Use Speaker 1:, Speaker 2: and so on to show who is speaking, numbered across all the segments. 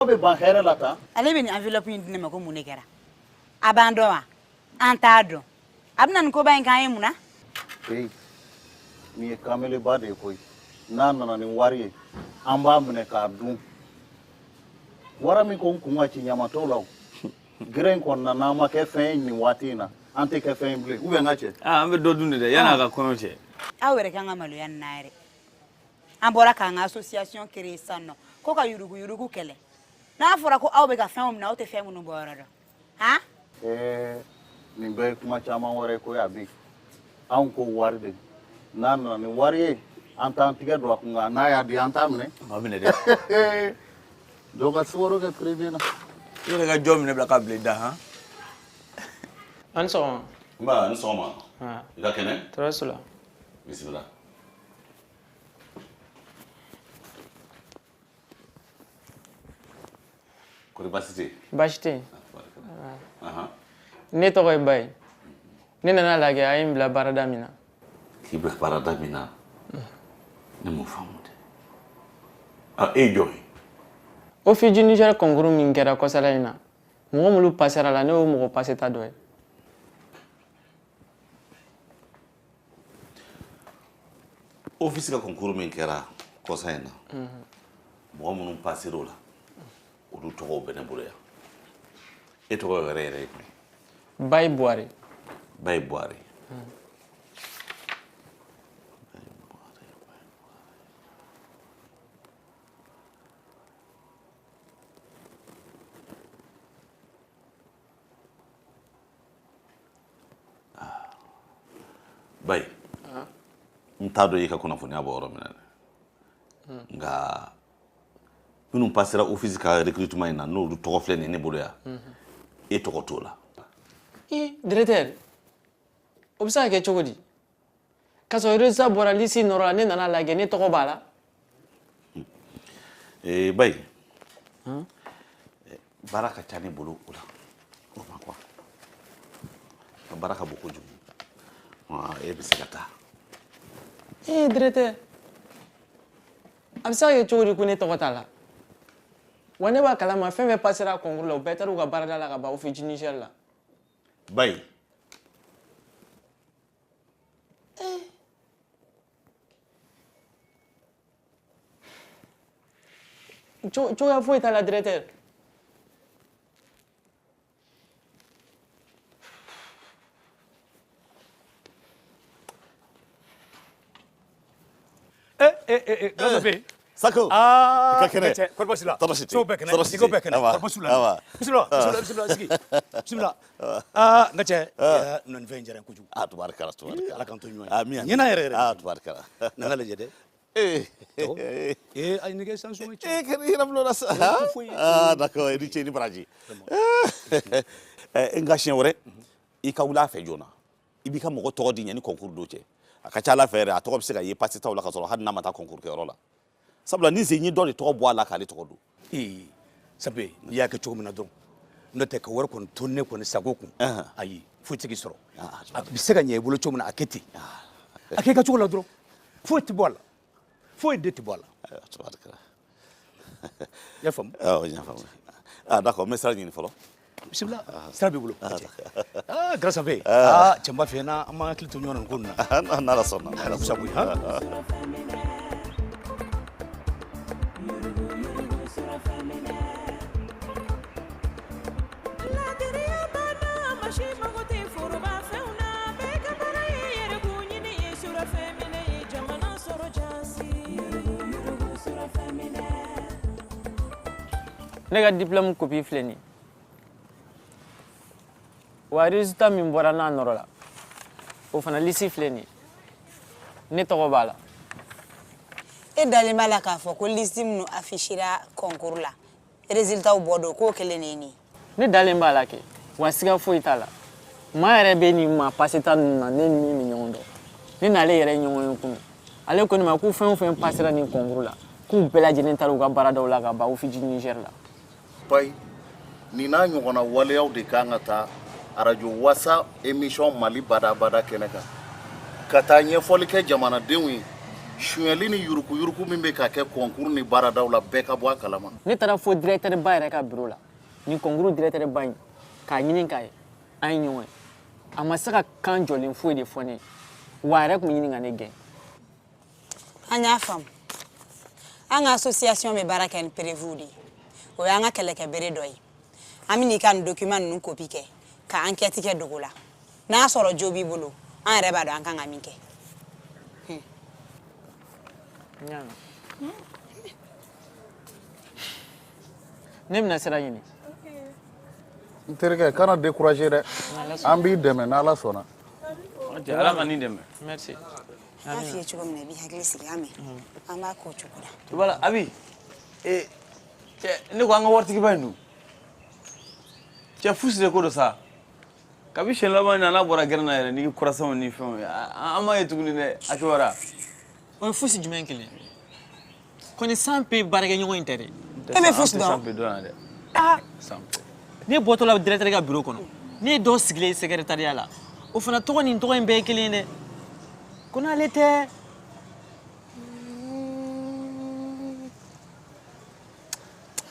Speaker 1: Bɛ ban hɛrɛ la tan.
Speaker 2: Ale bɛ nin enveloppe in di ne ma ko mun de kɛra? A b'an dɔn wa? An t'a dɔn. A bɛna nin koba in k'an ye mun na?
Speaker 1: Ee, nin ye kameleba de ye koyi. N'a nana ni wari ye, an b'a minɛ k'a dun. Wara min ko n kun ka ci ɲama t'o la o. Gɛrɛ in kɔni na, n'an ma kɛ fɛn ye nin waati in na, an tɛ kɛ fɛn ye bilen. Ou bien n ka cɛ?
Speaker 3: Aa, an bɛ dɔ dun de dɛ, yan'a ka kɔɲɔ cɛ.
Speaker 2: Aw yɛrɛ kan ka maloya nin na yɛrɛ. An bɔra k'an ka association créer sisan nɔ ko ka yuruguyurugu kɛlɛ. N'a fɔra ko aw bɛ ka fɛnw minɛ, aw tɛ fɛn minnu bɔ yɔrɔ dɔn. Han?
Speaker 1: Ɛɛ, nin bɛɛ ye kuma caman wɛrɛ ye koyi. A bɛ anw ko wari de, n'a nana ni wari ye, an t'an tigɛ don a kun kan. N'a y'a di, an t'a minɛ.
Speaker 3: A minɛ dɛ.
Speaker 1: Dɔ ka sukaro kɛ prévu na.
Speaker 3: I yɛrɛ ka jɔn minɛ bila ka bila i da han.
Speaker 4: A ni sɔgɔma.
Speaker 5: Nba, ni sɔgɔma.
Speaker 4: Ah.
Speaker 5: I ka kɛnɛ?
Speaker 4: Tɔɔrɔ s'u la.
Speaker 5: Bisimila. Kɔri baasi tɛ yen?
Speaker 4: Baasi tɛ yen.
Speaker 5: Ahan.
Speaker 4: Ne tɔgɔ ye Bayi. Ne nana lajɛ a ye n bila baarada min na.
Speaker 5: K'i bila baarada min na? Ne m'o faamu dɛ. Ah, e ye jɔn ye?
Speaker 4: Office du Niger concours min kɛra kɔsala in na, mɔgɔ minnu pasera la, ne y'o mɔgɔ paseta dɔ ye.
Speaker 5: Office ka concours min kɛra kɔsa in na, mɔgɔ minnu pasera o la, olu tɔgɔw bɛ ne bolo yan. E tɔgɔ yɛrɛ yɛrɛ ye jumɛn?
Speaker 4: Bayi Buware.
Speaker 5: Bayi Buware. Bayi, n t'a dɔn i ka kunnafoniya bɔ yɔrɔ min na dɛ, nka minnu pasera office ka recrutement in na, n'olu tɔgɔ filɛ nin ye ne bolo yan, e tɔgɔ t'o la.
Speaker 4: I directeur, o bɛ se ka kɛ cogo di? K'a sɔrɔ résultat bɔra liste nɔrɔ la, ne nana lajɛ, ne tɔgɔ b'a la.
Speaker 5: Ee Bayi, baara ka ca ne bolo o la, o ma quoi, ka baara ka bon kojugu, e bɛ se ka taa.
Speaker 4: Ee directeur, a bɛ se ka kɛ cogo di ko ne tɔgɔ t'a la? Wa ne b'a kalama, fɛn fɛn pasera concours la, u bɛɛ taara u ka baarada la ka ban Office du Niger la.
Speaker 5: Bayi.
Speaker 4: Cogoya foyi t'a la directeur.
Speaker 6: Eh, eh, eh, eh, Grâce bɛ yen.
Speaker 5: Sako.
Speaker 6: Aa,
Speaker 5: I ka kɛnɛ.
Speaker 6: cɛ, kɔri baasi la?
Speaker 5: Tɔɔrɔ si tɛ.
Speaker 6: So bɛɛ kɛnɛ,
Speaker 5: Tɔɔrɔ si
Speaker 6: i ko
Speaker 5: tɛ.
Speaker 6: bɛɛ kɛnɛ,
Speaker 5: Awa.
Speaker 6: kɔri baasi la?
Speaker 5: Awa.
Speaker 6: Bisimila, bisimila, bisimila, sigi. Bisimila. Aa, n ka cɛ, na nin fɛn in diyara n ye kojugu.
Speaker 5: Ah, tubaarikala, tubaarikala.
Speaker 6: Ala k'an to ɲɔgɔn ye.
Speaker 5: Amiina.
Speaker 6: Ɲɛna yɛrɛ yɛrɛ.
Speaker 5: Ah, tubaarikala.
Speaker 6: Na n ka lajɛ dɛ.
Speaker 5: Eh.
Speaker 6: Ee, ayi, nin kɛ sanson ye cɛ.
Speaker 5: Eh, kɛnɛ yɛrɛ bulon na sa.
Speaker 6: Foyi.
Speaker 5: Ah, d'accord, i ni ce, i ni baraji. Eh, nka siɲɛ wɛrɛ, i ka wuli a fɛ joona. I b'i ka mɔgɔ tɔgɔ di ɲɛ ni concours don cɛ. A ka ca Ala fɛ yɛrɛ, a tɔgɔ bɛ se ka ye pasitaw la ka sɔrɔ hali n'a ma taa concours kɛyɔrɔ la. Sabula ni sen ye dɔ de tɔgɔ bɔ a la k'ale tɔgɔ don.
Speaker 6: Ee, Sape, i y'a kɛ cogo min na dɔrɔn. N'o tɛ ka wari kɔni to ne kɔni sago kun. Ayi, foyi tɛ k'i sɔrɔ. A bɛ se ka ɲɛ i bolo cogo min na, a kɛ ten. A kɛ i ka cogo la dɔrɔn. Foyi tɛ bɔ a la. Foyi de tɛ bɔ a la.
Speaker 5: Tubaarikala.
Speaker 6: I y'a faamu?
Speaker 5: Awɔ, n y'a faamu. Ah, d'accord, n bɛ sira ɲini fɔlɔ.
Speaker 6: Bisimila, sira b'i bolo. Ah, Grand Sape. Ah, cɛ n b'a f'i ɲɛna, an b'an hakili to ɲɔgɔn na nin ko ninnu na.
Speaker 5: N'Ala sɔnna.
Speaker 6: Ala kusa koyi, han?
Speaker 4: Ne ka diplôme copie filɛ nin ye. Wa résultat min bɔra n'a nɔrɔ la, o fana liste filɛ nin ye. Ne tɔgɔ b'a la.
Speaker 2: E dalen b'a la k'a fɔ ko liste minnu affichera concours la, résultat bɔ don k'o kelen de ye nin ye?
Speaker 4: Ne dalen b'a la kɛ, wa siga foyi t'a la. Maa yɛrɛ bɛ nin maa paseta ninnu na, ne ni min bɛ ɲɔgɔn dɔn. Ne n'ale yɛrɛ ye ɲɔgɔn ye kunun. Ale ko ne ma ko fɛn o fɛn pasera nin concours la, k'u bɛɛ lajɛlen taara u ka baaradaw la ka ban Office du Niger la.
Speaker 1: Bayi, nin n'a ɲɔgɔnna waleyaw de kan ka taa arajo wasa émission Mali badabada kɛnɛ kan, ka taa ɲɛfɔli kɛ jamanadenw ye. Sonyali ni yuruguyurugu min bɛ ka kɛ concours ni baaradaw la, bɛɛ ka bɔ a kalama.
Speaker 4: Ne taara fo directeur ba yɛrɛ ka bureau la, nin concours directeur ba in, k'a ɲini k'a ye, an ye ɲɔgɔn ye. A ma se ka kan jɔlen foyi de fɔ ne ye, wa a yɛrɛ tun bɛ ɲini ka ne gɛn.
Speaker 2: An y'a faamu. An ka association bɛ baara kɛ ni preuve de ye. O y'an ka kɛlɛkɛbere dɔ ye. An bɛ n'i ka nin document ninnu copie kɛ ka enquête kɛ dogo la. N'a sɔrɔ jo b'i bolo, an yɛrɛ b'a dɔn an kan ka min kɛ.
Speaker 4: Ne bɛna sira ɲini.
Speaker 1: N terikɛ, kana décourager dɛ. An b'i dɛmɛ n'Ala sɔnna.
Speaker 3: Ala ka nin dɛmɛ.
Speaker 4: Merci.
Speaker 2: An f'i ye cogo min na, i b'i hakili sigi, an mɛn. An b'a k'o cogo la.
Speaker 3: Voilà, Abi. Eh, cɛ, ne ko an ka waritigiba in dun. Cɛ, fusi de ko don sa. Kabi siɲɛ laban in na n'a bɔra gɛrɛn na yɛrɛ ni kurasanw ni fɛnw ye, an m'a ye tuguni dɛ, a kibaruya.
Speaker 4: O ye fusi jumɛn kelen ye? Kɔni san pe baarakɛɲɔgɔn in tɛ dɛ.
Speaker 2: E bɛ fusi dɔn?
Speaker 3: San pe dɔn yan dɛ.
Speaker 4: Aa.
Speaker 3: San pe.
Speaker 4: Ne bɔtɔ la directeur ka bureau kɔnɔ, ne ye dɔ sigilen ye secrétariat la. O fana tɔgɔ ni tɔgɔ in bɛɛ ye kelen ye dɛ. Ko n'ale tɛ.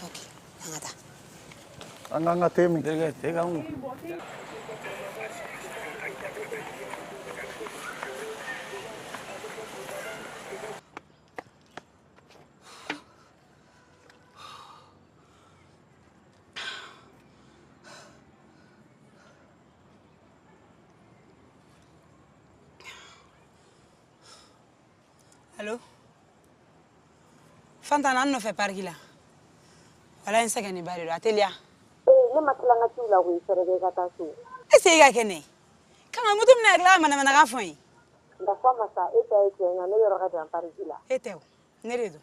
Speaker 2: Ok, an ka taa.
Speaker 1: An k'an ka te min.
Speaker 3: Terikɛ, te k'an kun.
Speaker 2: Allo? Fanta, na n nɔfɛ pariki la. Wala n sɛgɛnnen ba de don, a teliya.
Speaker 7: Ne ma tila n ka ciw la koyi, fɛɛrɛ kɛ i ka taa so.
Speaker 2: Est-ce que e ka kɛnɛ? Kama moto bɛna tila ka manamanakan fɔ n ye.
Speaker 7: Nka fɔ ma sa, e ta ye tiɲɛ nka ne yɔrɔ ka jan pariki la.
Speaker 2: E tɛ o, ne de don.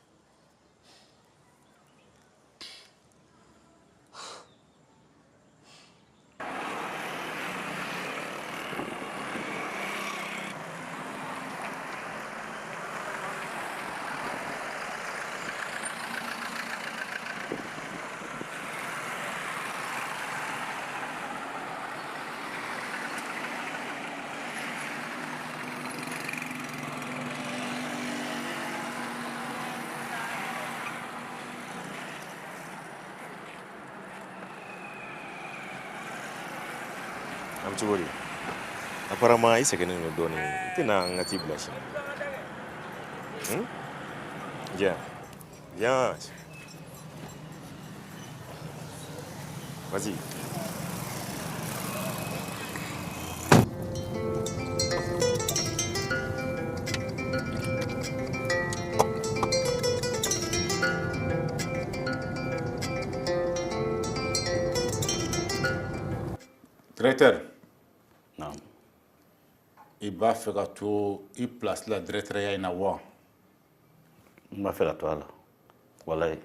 Speaker 8: An bɛ cogo di? Apparemment i sɛgɛnnen don dɔɔnin, i tɛna an ka t'i bila sini. Viens. Viens. Vas-y.
Speaker 9: Directeur.
Speaker 5: Naam.
Speaker 9: I b'a fɛ ka to i place la directeur ya in na wa?
Speaker 5: N b'a fɛ ka to a la. Walayi.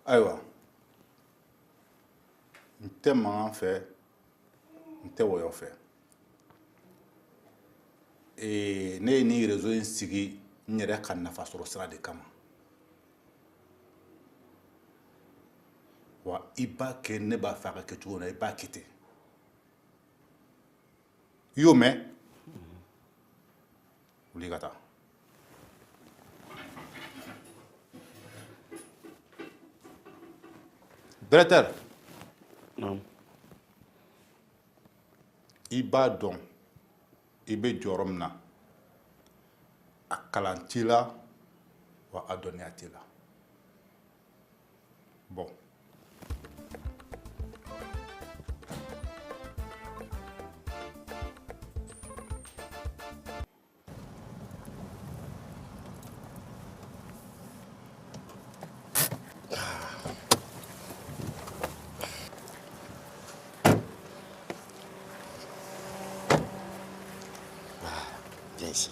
Speaker 9: Ayiwa, n tɛ mankan fɛ, n tɛ wɔyɔ fɛ. Ne ye nin réseau in sigi n yɛrɛ ka nafa sɔrɔ sira de kama. Wa i b'a kɛ ne b'a fɛ a ka kɛ cogo min na, i b'a kɛ ten. I y'o mɛn? Wuli ka taa. Directeur.
Speaker 5: Naam.
Speaker 9: I b'a dɔn i bɛ jɔyɔrɔ min na, a kalan t'i la, wa a dɔnniya t'i la. Bon.
Speaker 8: Viens ici.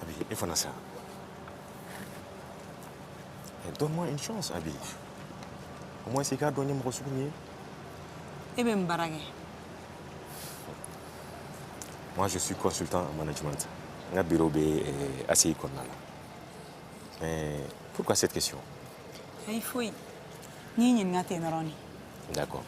Speaker 8: Abi, il faut ça. Donne-moi une chance, Abi. Au moins, c'est qu'à donner mon souvenir.
Speaker 2: E bɛ mun baara kɛ?
Speaker 8: Moi, je suis consultant en management. N ka bureau bɛ ACI kɔnɔna la. Mais pourquoi cette question?
Speaker 2: Ayi, foyi. N y'i ɲininka ten dɔrɔn de.
Speaker 8: D'accord.